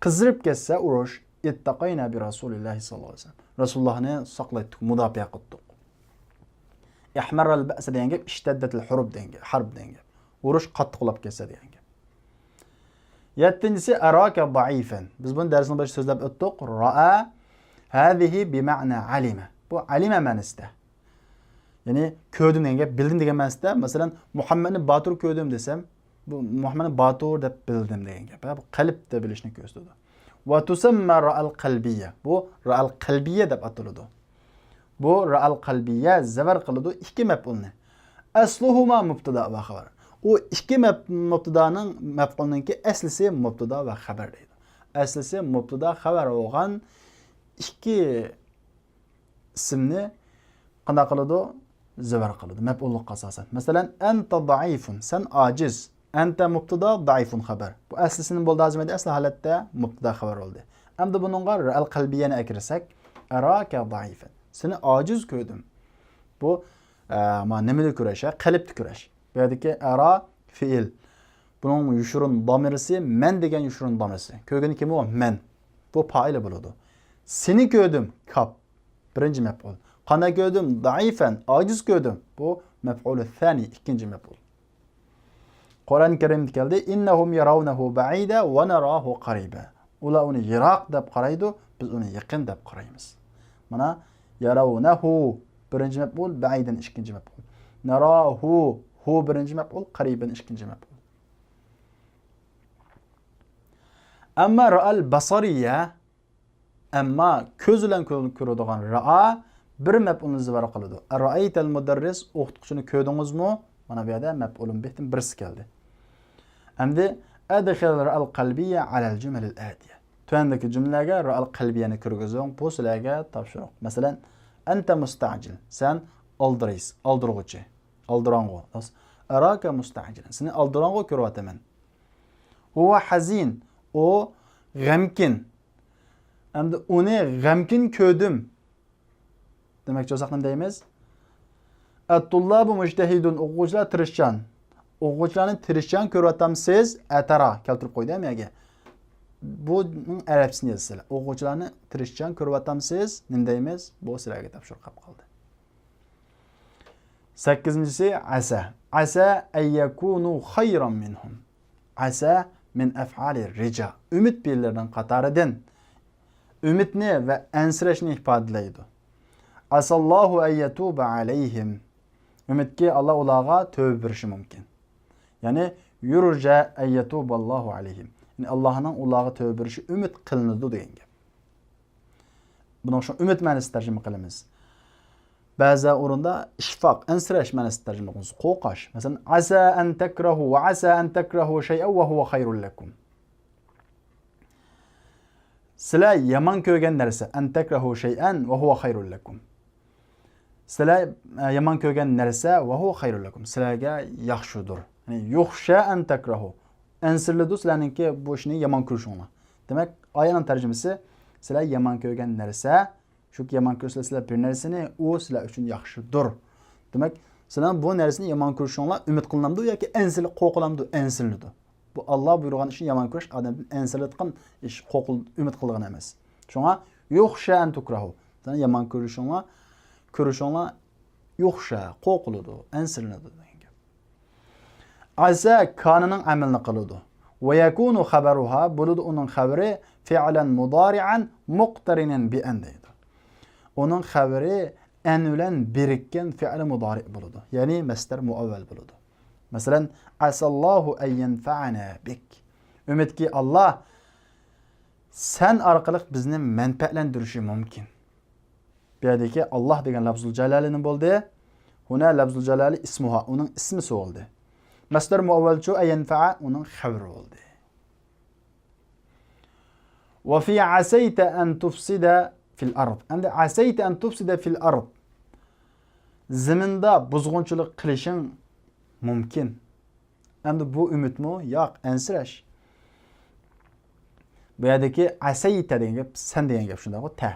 قىزىرىپ كەتسە ئۇرۇش، اتقينا برسول الله صلى الله عليه وسلم. رەسۇلۇللاھنى ساقلايتتۇق، مۇداپىئە قىلدۇق. احمر البأس دېگەن گەپ، اشتدت الحرب دېگەن گەپ، ھەرب دېگەن گەپ. ئۇرۇش قاتتىق بولۇپ كەتسە دېگەن گەپ. يەتتىنچىسى، أراك ضعيفا. بىز بۇنى دەرسنىڭ بېشىدا سۆزلەپ ئۆتتۇق. رأى هذه بمعنى علم. بۇ ئەلىمە مەنىسىدە. يەنى كۆردۈم دېگەن گەپ، بىلدىم دېگەن مەنىسىدە. مەسىلەن، مۇھەممەدنى باتۇر كۆردۈم دېسەم، بۇ مۇھەممەدنى باتۇر دەپ بىلدىم دېگەن گەپ. ھە، بۇ قەلبتە بىلىشنى كۆرسىتىدۇ. وتسمى رأى القلبية. بۇ رأى القلبية دەپ ئاتىلىدۇ. بۇ رأى القلبية زەۋەر قىلىدۇ ئىككى مەپئۇلنى. أصلهما مبتدأ وخبر. ئۇ ئىككى مەپ-، مۇبتىدانىڭ، مەپئۇلنىڭكى ئەسلىسى مۇبتىدا ۋە خەۋەر دەيدۇ. ئەسلىسى مۇبتىدا، خەۋەر بولغان ئىككى ئىسىمنى قانداق قىلىدۇ؟ زەۋەر قىلىدۇ، مەپئۇللۇققا ئاساسەن. مەسىلەن، أنت ضعيف، سەن ئاجىز. أنت مبتدا، ضعيف خبر. بۇ ئەسلىسىنى بولدى ھازىر، ئەسلى ھالەتتە مۇبتدا خەۋەر بولدى. ئەمدى بۇنىڭغا رأى القلبية نى ئەكىرسەك، أراك ضعيفا. سېنى ئاجىز كۆردۈم. بۇ، ئە، ما نېمىدە كۆرۈش، ھە؟ قەلبتە كۆرۈش. بۇ يەردىكى أرى فېئىل. بۇنىڭ يوشۇرۇن دامىرىسى، مەن دېگەن يوشۇرۇن دامىرىسى. كۆرگىنى كىم ئۇ؟ مەن. بۇ پائىلى بولىدۇ. سېنى كۆردۈم، كاپ. بىرىنچى مەپئۇل. قانداق كۆردۈم؟ ضعيفا، ئاجىز كۆردۈم. بۇ مەپئۇلى سانى، ئىككىنچى مەپئۇل. قۇرئان كەرىمدە كەلدى، إنهم يرونه بعيدا ونراه قريبا. ئۇلار ئۇنى يىراق دەپ قارايدۇ، بىز ئۇنى يېقىن دەپ قارايمىز. مانا، يرونه، بىرىنچى مەپئۇل، بعيدا، ئىككىنچى مەپئۇل. نراه، ھۇ بىرىنچى مەپئۇل، قريبا، ئىككىنچى مەپئۇل. ئەمما رأى البصرية، ئەمما كۆز بىلەن كۆ-، كۆرىدىغان رأى بىر مەپئۇلنى زەۋەر قىلىدۇ. أرأيت المدرس، ئوقۇتقۇچىنى كۆردىڭىزمۇ؟ مانا بۇ يەردە مەپئۇلۇن بىھتىن بىرسى كەلدى. ئەمدى أدخل رأى القلبية على الجمل الآتية. تۆۋەندىكى جۈملىلەرگە رأى القلبية نى كىرگۈزۈڭ، بۇ سىلەرگە تاپشۇرۇق. مەسىلەن، أنت مستعجل، سەن ئالدىرايسىز، ئالدىرىغۇچى، ئالدىراڭغۇ. أراك مستعجلا، سېنى ئالدىراڭغۇ كۆرۈۋاتىمەن. هو حزين، ئۇ غەمكىن. ئەمدى ئۇنى غەمكىن كۆردۈم دېمەكچى بولساق نېمە دەيمىز؟ الطلاب مجتهدون، ئوقۇغۇچىلار تىرىشچان. ئوقۇغۇچىلارنى تىرىشچان كۆرۈۋاتامسىز؟ أترى، كەلتۈرۈپ قويدى ھەممە يەرگە. بۇنىڭ ئەرەبچىسىنى يازىسىلەر. ئوقۇغۇچىلارنى تىرىشچان كۆرۈۋاتامسىز؟ نېمە دەيمىز؟ بۇ سىلەرگە تاپشۇرۇق قېلىپ قالدى. سەككىزىنچىسى، عسى. عسى أن يكونوا خيرا منهم. عسى من أفعال الرجاء. ئۈمىد پېئىللىرىنىڭ قاتارىدىن. ئۈمىدنى ۋە ئەنسىرەشنى ئىپادىلەيدۇ. عسى الله أن يتوب عليهم. ئۈمىدكى، ئاللا ئۇلارغا تۆۋە بېرىشى مۇمكىن. يەنى، يرجى أن يتوب الله عليهم. يەنى، ئاللانىڭ ئۇلارغا تۆۋە بېرىشى ئۈمىد قىلىنىدۇ دېگەن گەپ. بۇنىڭ شۇ ئۈمىد مەنىسىدە تەرجىمە قىلىمىز. بەزى ئورۇندا ئىشفاق، ئەنسىرەش مەنىسىدە تەرجىمە قىلىمىز، قورقۇش. مەسىلەن، عسى أن تكرهوا، وعسى أن تكرهوا شيئا وهو خير لكم. سىلەر يامان كۆرگەن نەرسە، أن تكرهوا شيئا وهو خير لكم. سىلەر، ئە، يامان كۆرگەن نەرسە، وهو خير لكم، سىلەرگە ياخشىدۇر. يەنى، يخشى أن تكرهوا، ئەنسىرىلىدۇ سىلەرنىڭكى بۇ ئىشنى يامان كۆرۈشۈڭلار. دېمەك، ئايەتنىڭ تەرجىمىسى، سىلەر يامان كۆرگەن نەرسە، چۈنكى يامان كۆرسىلەر سىلەر بىر نەرسىنى، ئۇ سىلەر ئۈچۈن ياخشىدۇر. دېمەك، سىلەر بۇ نەرسىنى يامان كۆرۈشۈڭلار ئۈمىد قىلىنامدۇ ياكى ئەنسىرىلىپ قورقۇلامدۇ؟ ئەنسىرىلىدۇ. بۇ ئاللا بۇيرۇغان ئىشنى يامان كۆرۈش ئادەمدىن ئەنسىرەيدىغان ئىش، قورقۇل-، ئۈمىد قىلىدىغان ئەمەس. شۇڭا يخشى أن تكرهوا. سىلەر يامان كۆرۈشۈڭلار، كۆرۈشۈڭلار يخشى، قورقۇلىدۇ، ئەنسىرىلىدۇ دېگەن گەپ. عسى كاننىڭ ئەمىلىنى قىلىدۇ. ويكون خبرها، بولىدۇ ئۇنىڭ خەۋىرى فعلا مضارعا مقترنا بأن دەيدۇ. ئۇنىڭ خەۋىرى أن بىلەن بىرىككەن فېئىل مۇدارىئ بولىدۇ. يەنى مەسدەر مۇئەۋۋەل بولىدۇ. مەسىلەن، عسى الله أن ينفعنا بك. ئۈمىدكى، ئاللا سەن ئارقىلىق بىزنى مەنپەئەتلەندۈرۈشى مۇمكىن. بۇ يەردىكى ئاللا دېگەن لەفزۇل جالالە نېمە بولدى؟ ھۇنا لەفزۇل جالالە ئىسمۇھا، ئۇنىڭ ئىسمىسى بولدى. مەسدەر مۇئەۋۋەلچۇ، أن ينفع، ئۇنىڭ خەۋىرى بولدى. وفي عسيت أن تفسد في الأرض. ئەمدى عسيت أن تفسد في الأرض. زېمىندا بۇزغۇنچىلىق قىلىشىڭ مۇمكىن. ئەمدى بۇ ئۈمىدمۇ؟ ياق، ئەنسىرەش. بۇ يەردىكى عسيت دېگەن گەپ سەن دېگەن گەپ، شۇنداققۇ؟ تە.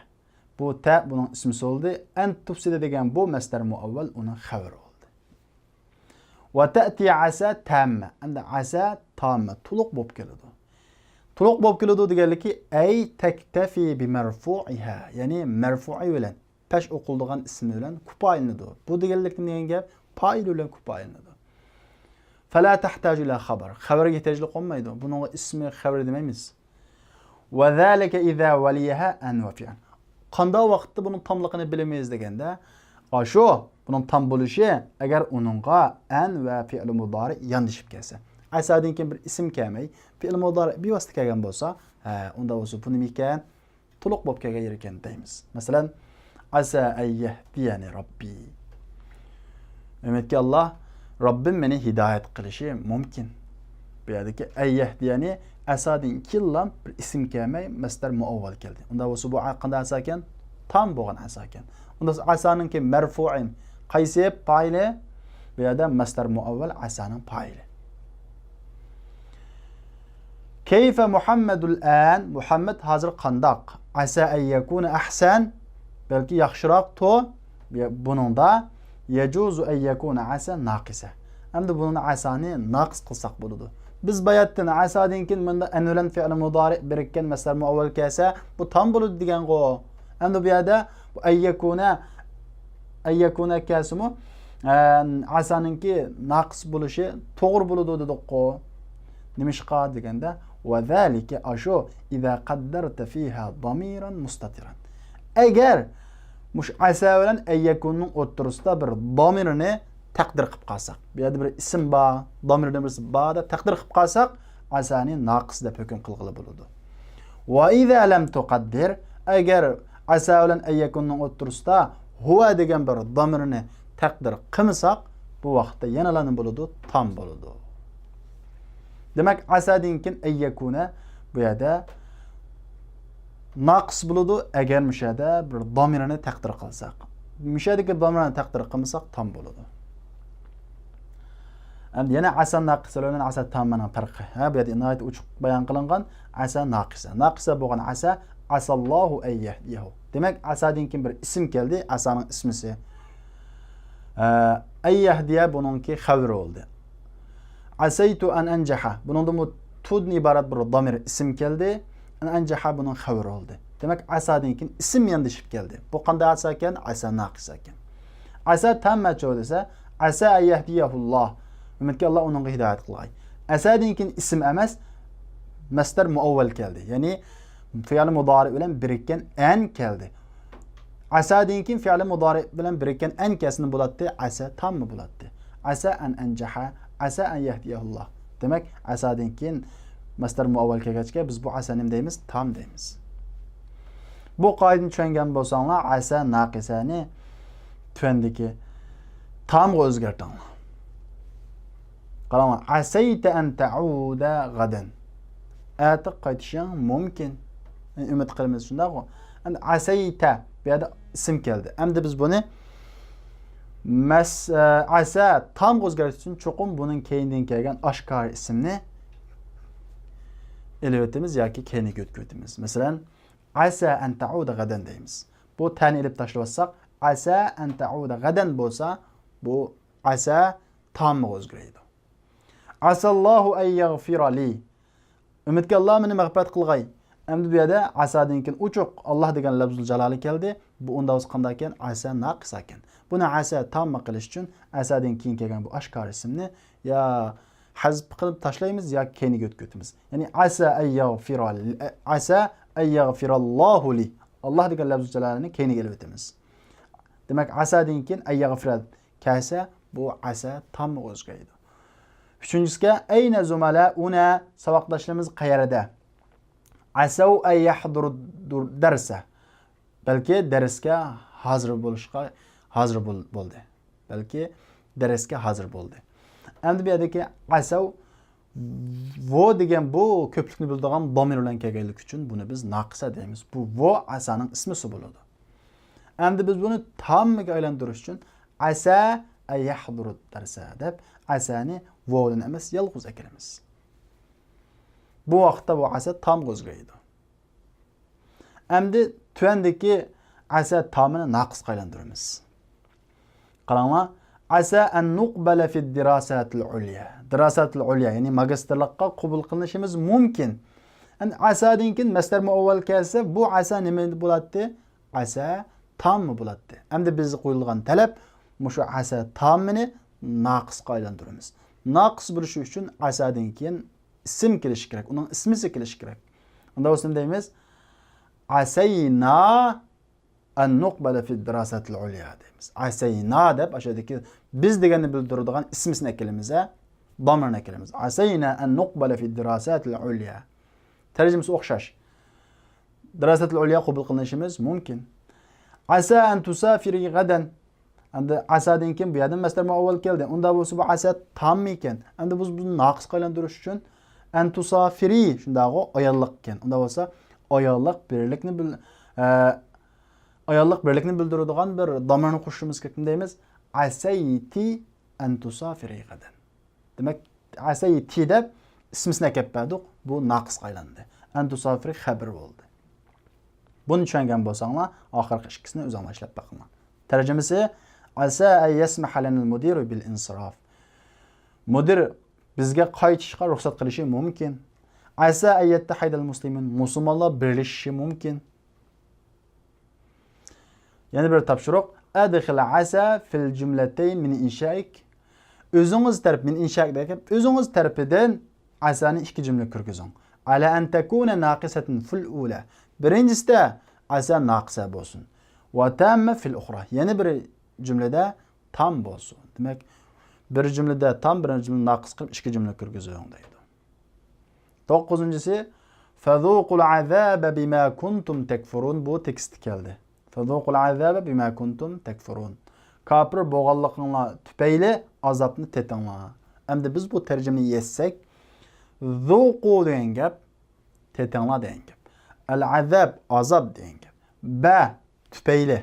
بۇ تە بۇنىڭ ئىسمى بولدى. أن تفسد دېگەن بۇ مەسدەر مۇئەۋۋەل، ئۇنىڭ خەۋىرى بولدى. وتأتي عسى تامة. ئەمدى عسى تاممە، تولۇق بولۇپ كېلىدۇ. تولۇق بولۇپ كېلىدۇ دېگەنلىكى، أي تكتفي بمرفوعها، يەنى مەرفۇئى بىلەن، پەش ئوقۇلىدىغان ئىسمى بىلەن كۇپايىلىنىدۇ. بۇ دېگەنلىك نېمە دېگەن گەپ؟ پائىلى بىلەن كۇپايىلىنىدۇ. فلا تحتاج إلى خبر. خەۋەرگە ئېھتىياجلىق بولمايدۇ. بۇنىڭغا ئىسمى خەۋىرى دېمەيمىز. وذلك إذا وليها أن وفعل. قانداق ۋاقىتتا بۇنىڭ تاملىقىنى بىلىمىز دېگەندە، ئاشۇ بۇنىڭ تام بولۇشى، ئەگەر ئۇنىڭغا أن ۋە فېئىل مۇدارى ياندىشىپ كەلسە. عسىدىن كېيىن بىر ئىسىم كەلمەي، فېئىل مۇدارى بىۋاسىتە كەلگەن بولسا، ھە، ئۇنداق بولسا بۇ نېمە ئىكەن؟ تولۇق بولۇپ كەلگەن يېرى ئىكەن دەيمىز. مەسىلەن، عسى أن يهديني ربي. ئۈمىدكى، ئاللا، رەببىم مېنى ھىدايەت قىلىشى مۇمكىن. بۇ يەردىكى أن يهديني، عسىدىن كېيىنلا بىر ئىسىم كەلمەي، مەسدەر مۇئەۋۋەل كەلدى. ئۇنداق بولسا بۇ قانداق عسى ئىكەن؟ تام بولغان عسى ئىكەن. ئۇنداق بولسا عسىنىڭكى مەرفۇئى قايسى؟ پائىلى. بۇ يەردە مەسدەر مۇئەۋۋەل، عسىنىڭ پائىلى. كيف محمد الآن؟ مۇھەممەد ھازىر قانداق؟ عسى أن يكون أحسن. بەلكى ياخشىراقتۇ. بۇنىڭدا يجوز أن يكون عسى ناقصة. ئەمدى بۇنىڭدا عسىنى ناقىس قىلساق بولىدۇ. بىز باياتتىن عسىدىن كېيىن مۇندا أن بىلەن فېئىل مۇدارى بىرىككەن مەسدەر مۇئەۋۋەل كەلسە، بۇ تام بولىدۇ دېگەنغۇ. ئەمدى بۇ يەردە بۇ أن يكون، أن يكون كەلسىمۇ، ئە، عسىنىڭكى ناقىس بولۇشى توغرا بولىدۇ دېدۇققۇ. نېمىشقا دېگەندە، وذلك، ئاشۇ، إذا قدرت فيها ضميرا مستترا. ئەگەر مۇشۇ عسى بىلەن أن يكوننىڭ ئوتتۇرىسىدا بىر ضميرنى تەقدىر قىلىپ قالساق، بۇ يەردە بىر ئىسىم بار، ضميرنىڭ بىرسى بار دەپ تەقدىر قىلىپ قالساق، عسىنى ناقىس دەپ ھۆكۈم قىلغىلى بولىدۇ. وإذا لم تقدر، ئەگەر عسى بىلەن أن يكوننىڭ ئوتتۇرىسىدا هو دېگەن بىر ضميرنى تەقدىر قىلمىساق، بۇ ۋاقىتتا يەنىلا نېمە بولىدۇ؟ تام بولىدۇ. دېمەك، عسىدىن كېيىن أن يكون بۇ يەردە ناقىس بولىدۇ، ئەگەر مۇشۇ يەردە بىر ضميرنى تەقدىر قىلساق. مۇشۇ يەردىكى ضميرنى تەقدىر قىلمىساق، تام بولىدۇ. ئەمدى يەنە عسى ناقىسە بىلەن عسى تاممىنىڭ پەرقى. ھە، بۇ يەردە ناھايىتى ئوچۇق بايان قىلىنغان. عسى ناقىسە. ناقىسە بولغان عسى، عسى الله أن يهديه. دېمەك، عسىدىن كېيىن بىر ئىسىم كەلدى، عسىنىڭ ئىسمىسى. ئە، أن يهدي بۇنىڭكى خەۋىرى بولدى. عسيت أن أنجح. بۇنىڭدىمۇ تودىن ئىبارەت بىر ضمير ئىسىم كەلدى. أن أنجح بۇنىڭ خەۋىرى بولدى. دېمەك، عسىدىن كېيىن ئىسىم ياندىشىپ كەلدى. بۇ قانداق عسى ئىكەن؟ عسى ناقىسە ئىكەن. عسى تاممەچۇ دېسە، عسى أن يهديه الله. ئۈمىدكى، ئاللا ئۇنىڭغا ھىدايەت قىلغاي. عسىدىن كېيىن ئىسىم ئەمەس، مەسدەر مۇئەۋۋەل كەلدى. يەنى فېئىل مۇدارى بىلەن بىرىككەن أن كەلدى. عسىدىن كېيىن فېئىل مۇدارى بىلەن بىرىككەن أن كەلسە نېمە بولاتتى؟ عسى تاممە بولاتتى. عسى أن أنجح، عسى أن يهديه الله. دېمەك، عسىدىن كېيىن مەسدەر مۇئەۋۋەل كەلگەچكە، بىز بۇ عسى نېمە دەيمىز؟ تام دەيمىز. بۇ قائىدىنى چۈشەنگەن بولساڭلار، عسى ناقىسەنى تۆۋەندىكى تامغا ئۆزگەرتىڭلار. قاراڭلار، عسيت أن تعود غدا. ئەتە قايتىشىڭ مۇمكىن. يەنى ئۈمىد قىلىمىز، شۇنداقغۇ؟ ئەمدى عسيت، بۇ يەردە ئىسىم كەلدى. ئەمدى بىز بۇنى مەس-، ئە، عسى تامغا ئۆزگەرتىش ئۈچۈن چوقۇم بۇنىڭ كەينىدىن كەلگەن ئاشكارا ئىسىمنى ئېلىۋېتىمىز ياكى كەينىگە ئۆتكۈزۈۋېتىمىز. مەسىلەن، عسى أن تعود غدا دەيمىز. بۇ تەنى ئېلىپ تاشلىۋاتساق، عسى أن تعود غدا بولسا، بۇ عسى تامغا ئۆزگىرىدۇ. عسى الله أن يغفر لي. ئۈمىدكى، ئاللا مېنى مەغپىرەت قىلغاي. ئەمدى بۇ يەردە عسىدىن كېيىن ئوچۇق ئاللا دېگەن لەپزۇل جالالە كەلدى. بۇ ئۇنداق بولسا قانداق ئىكەن؟ عسى ناقىسە ئىكەن. بۇنى عسى تامما قىلىش ئۈچۈن عسىدىن كېيىن كەلگەن بۇ ئاشكارا ئىسىمنى يا ھەزپ قىلىپ تاشلايمىز ياكى كەينىگە ئۆتكۈزىمىز. يەنى عسى أن يغفر، عسى أن يغفر الله لي. ئاللا دېگەن لەپزۇل جالالىنى كەينىگە ئېلىۋېتىمىز. دېمەك، عسىدىن كېيىن أن يغفر كەلسە، بۇ عسى تامغا ئۆزگىرىدۇ. ئۈچىنچىسىگە، أين زملاؤنا؟ ساۋاقداشلىرىمىز قەيەردە؟ عسوا أن يحضروا الدرس. بەلكى دەرسكە ھازىر بولۇشقا ھازىر بول-، بولدى. بەلكى دەرسكە ھازىر بولدى. ئەمدى بۇ يەردىكى عسوا ۋو دېگەن بۇ كۆپلۈكنى بىلدۈرىدىغان دامىر بىلەن كەلگەنلىكى ئۈچۈن بۇنى بىز ناقىسە دەيمىز. بۇ ۋو ئەسەنىڭ ئىسمىسى بولىدۇ. ئەمدى بىز بۇنى تاممىگە ئايلاندۇرۇش ئۈچۈن ئەسە ئەيەھدۇرۇت دەرسە دەپ ئەسەنى ۋو بىلەن ئەمەس، يالغۇز ئەكىلىمىز. بۇ ۋاقىتتا بۇ ئەسە تامغا ئۆزگىرىدۇ. ئەمدى تۆۋەندىكى ئەسە تامىنى ناقىسقا ئايلاندۇرىمىز. قاراڭلار، ئەسە ئەن نۇقبەلە فىد دىراسەتىل ئۇليا. دىراسەتىل ئۇليا، يەنى ماگىستىرلىققا قوبۇل قىلىنىشىمىز مۇمكىن. ئەمدى ئەسەدىن كېيىن مەسدەر مۇئەۋۋەل كەلسە، بۇ ئەسە نېمە بولاتتى؟ ئەسە تاممۇ بولاتتى. ئەمدى بىزگە قويۇلغان تەلەپ مۇشۇ ئەسە تامىنى ناقىسقا ئايلاندۇرىمىز. ناقىس بولۇشى ئۈچۈن ئەسەدىن كېيىن ئىسىم كېلىشى كېرەك، ئۇنىڭ ئىسمىسى كېلىشى كېرەك. ئۇنداق بولسا نېمە دەيمىز؟ ئەسەينا ئەن نۇقبەلە فىد دىراسەتىل ئۇليا دەيمىز. ئەسەينا دەپ ئاشۇ يەردىكى بىز دېگەننى بىلدۈرىدىغان ئىسمىسىنى ئەكېلىمىز، ھە؟ دامىرنى ئەكېلىمىز. ئەسەينا ئەن نۇقبەلە فىد دىراسەتىل ئۇليا. تەرجىمىسى ئوخشاش. دىراسەتىل ئۇليا قوبۇل قىلىنىشىمىز مۇمكىن. ئەسە ئەن تۇسافىرى غەدەن. ئەمدى ئەسەدىن كېيىن بۇ يەردىن مەسدەر مۇئەۋۋەل كەلدى. ئۇنداق بولسا بۇ ئەسە تاممىكەن. ئەمدى بىز بۇنى ناقىسقا ئايلاندۇرۇش ئۈچۈن ئەن تۇسافىرى، شۇنداقغۇ، ئاياللىقكەن. ئۇنداق بولسا ئاياللىق بىرلىكنى بىل-، ئە، ئاياللىق بىرلىكنى بىلدۈرىدىغان بىر دامىرنى قوشۇشىمىز كېرەك. نېمە دەيمىز؟ ئەسەيتى ئەن تۇسافىرى غەدەن. دېمەك، ئەسەيتى دەپ ئىسمىسىنى ئەكەپ بەردۇق. بۇ ناقىسقا ئايلاندى. ئەن تۇسافىرى خەبىر بولدى. بۇنى چۈشەنگەن بولساڭلار، ئاخىرقى ئىككىسىنى ئۆزۈڭلار ئىشلەپ بېقىڭلار. تەرجىمىسى، ئەسە ئەن يەسمەھە لەنەل مۇدىرۇ بىل ئىنسىراف. مۇدىر بىزگە قايتىشقا رۇخسەت قىلىشى مۇمكىن. ئەسە ئەن يەتتەھىدەل مۇسلىمۇن، مۇسۇلمانلار بىرلىشىشى مۇمكىن. يەنە بىر تاپشۇرۇق. ئەدخىل ئەسە فىل جۈملەتەين مىن ئىنشائىك. ئۆزىڭىز تەرەپ، مىن ئىنشائىك دېگەن، ئۆزىڭىز تەرىپىدىن ئەسەنى ئىككى جۈملە كىرگۈزۈڭ. ئەلا ئەن تەكۇنە ناقىسەتەن فىل ئۇلا. بىرىنچىسىدە ئەسە ناقىسە بولسۇن. ۋە تاممە فىل ئۇخرا. يەنە بىر جۈملىدە تام بولسۇن. دېمەك، بىر جۈملىدە تام، بىر جۈملە ناقىس قىلىپ ئىككى جۈملە كىرگۈزۈڭ دەيدۇ. توققۇزىنچىسى، فەزۇقۇل ئەزابە بىما كۇنتۇم تەكفۇرۇن. بۇ تېكىستتە كەلدى. فەزۇقۇل ئەزابە بىما كۇنتۇم تەكفۇرۇن. كاپىر بولغانلىقىڭلار تۈپەيلى ئازابنى تېتىڭلار. ئەمدى بىز بۇ تەرجىمىنى يەتسەك، زۇقۇ دېگەن گەپ، تېتىڭلار دېگەن گەپ. ئەل ئەزاب، ئازاب دېگەن گەپ. بە، تۈپەيلى.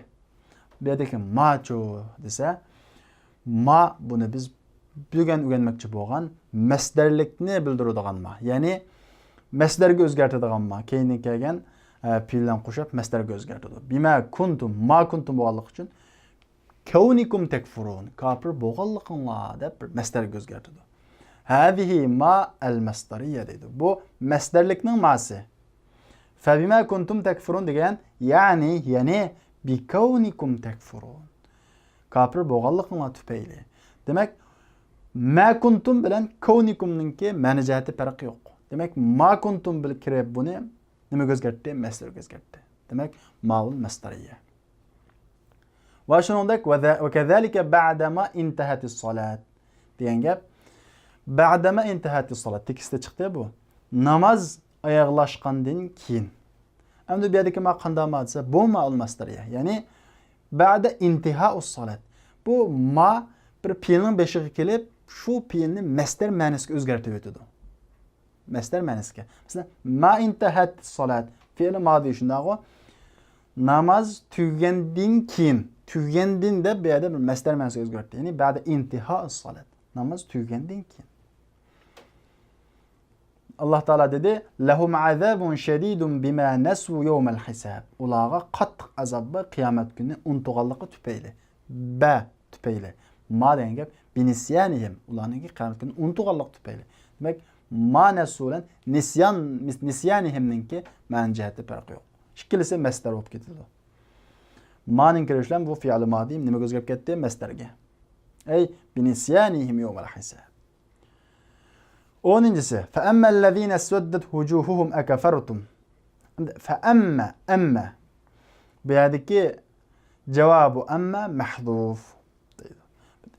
بۇ يەردىكى ماچۇ دېسە، ما بۇنى بىز بۈگۈن ئۆگەنمەكچى بولغان مەسدەرلىكنى بىلدۈرىدىغان ما. يەنى مەسدەرگە ئۆزگەرتىدىغان ما. كەينىدىن كەلگەن، ئە، پېئىل بىلەن قوشۇپ مەسدەرگە ئۆزگەرتىدۇ. بىما كۇنتۇم، ما كۇنتۇم بولغانلىقى ئۈچۈن كەۋنىكۇم تەكفۇرۇن، كاپىر بولغانلىقىڭلار دەپ بىر مەسدەرگە ئۆزگەرتىدۇ. ھەزىھى ما ئەل مەسدەرىيە دەيدۇ. بۇ مەسدەرلىكنىڭ ماسى. فەبىما كۇنتۇم تەكفۇرۇن دېگەن، يەنى، يەنى بىكەۋنىكۇم تەكفۇرۇن. كاپىر بولغانلىقىڭلار تۈپەيلى. دېمەك، ما كۇنتۇم بىلەن كەۋنىكۇمنىڭكى مەنە جەھەتتە پەرقى يوق. دېمەك، ما كۇنتۇم بىلەن كىرىپ بۇنى نېمىگە ئۆزگەرتتى؟ مەسدەرگە ئۆزگەرتتى. دېمەك، ماۋۇل مەسدەرىيە. ۋە شۇنىڭدەك، ۋە كەزالىكە بەدەما ئىنتەھەتىس سالات دېگەن گەپ. بەدەما ئىنتەھەتىس سالات. تېكىستتە چىقتى بۇ. ناماز ئاياغلاشقاندىن كېيىن. ئەمدى بۇ يەردىكى ما قانداق ما دېسە، بۇ مائۇل مەسدەرىيە. يەنى بەدە ئىنتىھائۇس سالات. بۇ ما بىر پېئىلنىڭ بېشىغا كېلىپ، شۇ پېئىلنى مەسدەر مەنىسىگە ئۆزگەرتىۋېتىدۇ. مەسدەر مەنىسىگە. مەسىلەن، ما ئىنتەھەت سالات. پېئىل مادى شۇنداقغۇ. ناماز تۈگىگەندىن كېيىن. تۈگىگەندىن دەپ بۇ يەردە بىر مەسدەر مەنىسىگە ئۆزگەرتتى. يەنى بەدە ئىنتىھائۇس سالات. ناماز تۈگىگەندىن كېيىن. ئاللا تائالا دېدى، لەھۇم ئەزابۇن شەدىدۇن بىما نەسۇ يەۋمەل ھىساب. ئۇلارغا قاتتىق ئازاب بار، قىيامەت كۈنى ئۇنتۇغانلىقى تۈپەيلى. بە تۈپەيلى. ما دېگەن گەپ بىنىسيانىھىم. ئۇلارنىڭكى قىيامەت كۈنى ئۇنتۇغانلىق تۈپەيلى. دېمەك، ما نەسۇ بىلەن نىسيان، نىسيانىھىمنىڭكى مەنە جەھەتتە پەرقى يوق. ئىككىلىسى مەسدەر بولۇپ كېتىدۇ. مانىڭ كىرىشى بىلەن بۇ فېئىل مادى نېمىگە ئۆزگىرىپ كەتتى؟ مەسدەرگە. ئەي، بىنىسيانىھىم يەۋمەل ھىساب. ئونىنچىسى، فەئەممەللەزىنە سۇددەت ۋۇجۇھۇھۇم ئەكەفەرتۇم. ئەمدى فەئەممە، ئەممە. بۇ يەردىكى جاۋابى ئەممە مەھزۇف.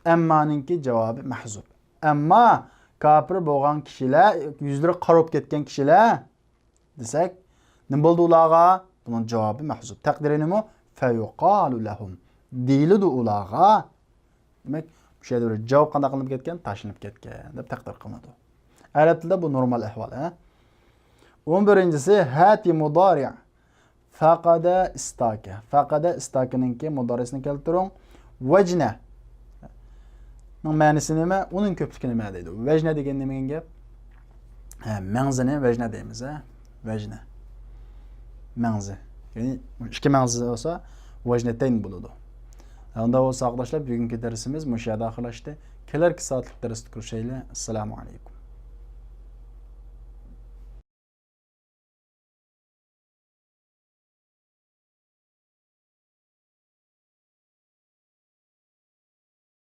ئەممانىڭكى جاۋابى مەھزۇف. ئەمما كاپىر بولغان كىشىلەر، يۈزلىرى قارا بولۇپ كەتكەن كىشىلەر دېسەك، نېمە بولدى ئۇلارغا؟ بۇنىڭ جاۋابى مەھزۇپ. تەقدىرى نېمە؟ فەيۇقالۇ لەھۇم. دېيىلىدۇ ئۇلارغا. دېمەك، مۇشۇ يەردە بىر جاۋاب قانداق قىلىنىپ كەتكەن؟ تاشلىنىپ كەتكەن دەپ تەقدىر قىلىنىدۇ. ئەرەب تىلىدا بۇ نورمال ئەھۋال، ھە؟ ئون بىرىنچىسى، ھاتى مۇدارىئ. فەقەدە ئىستاكە. فەقەدە ئىستاكىنىڭكى مۇدارىئسىنى كەلتۈرۈڭ. ۋەجنە. نىڭ مەنىسى نېمە؟ ئۇنىڭ كۆپلۈكى نېمە دەيدۇ. ۋەجنە دېگەن نېمە دېگەن گەپ؟ ھە، مەڭزىنى ۋەجنە دەيمىز، ھە؟ ۋەجنە. مەڭزى. يەنى ئىككى مەڭزى بولسا ۋەجنەتەين بولىدۇ. ئۇنداق بولسا ئاقداشلار، بۈگۈنكى دەرسىمىز مۇشۇ يەردە ئاخىرلاشتى. كېلەركى سائەتلىك دەرستە كۆرۈشەيلى. ئەسسالامۇ ئەلەيكۇم.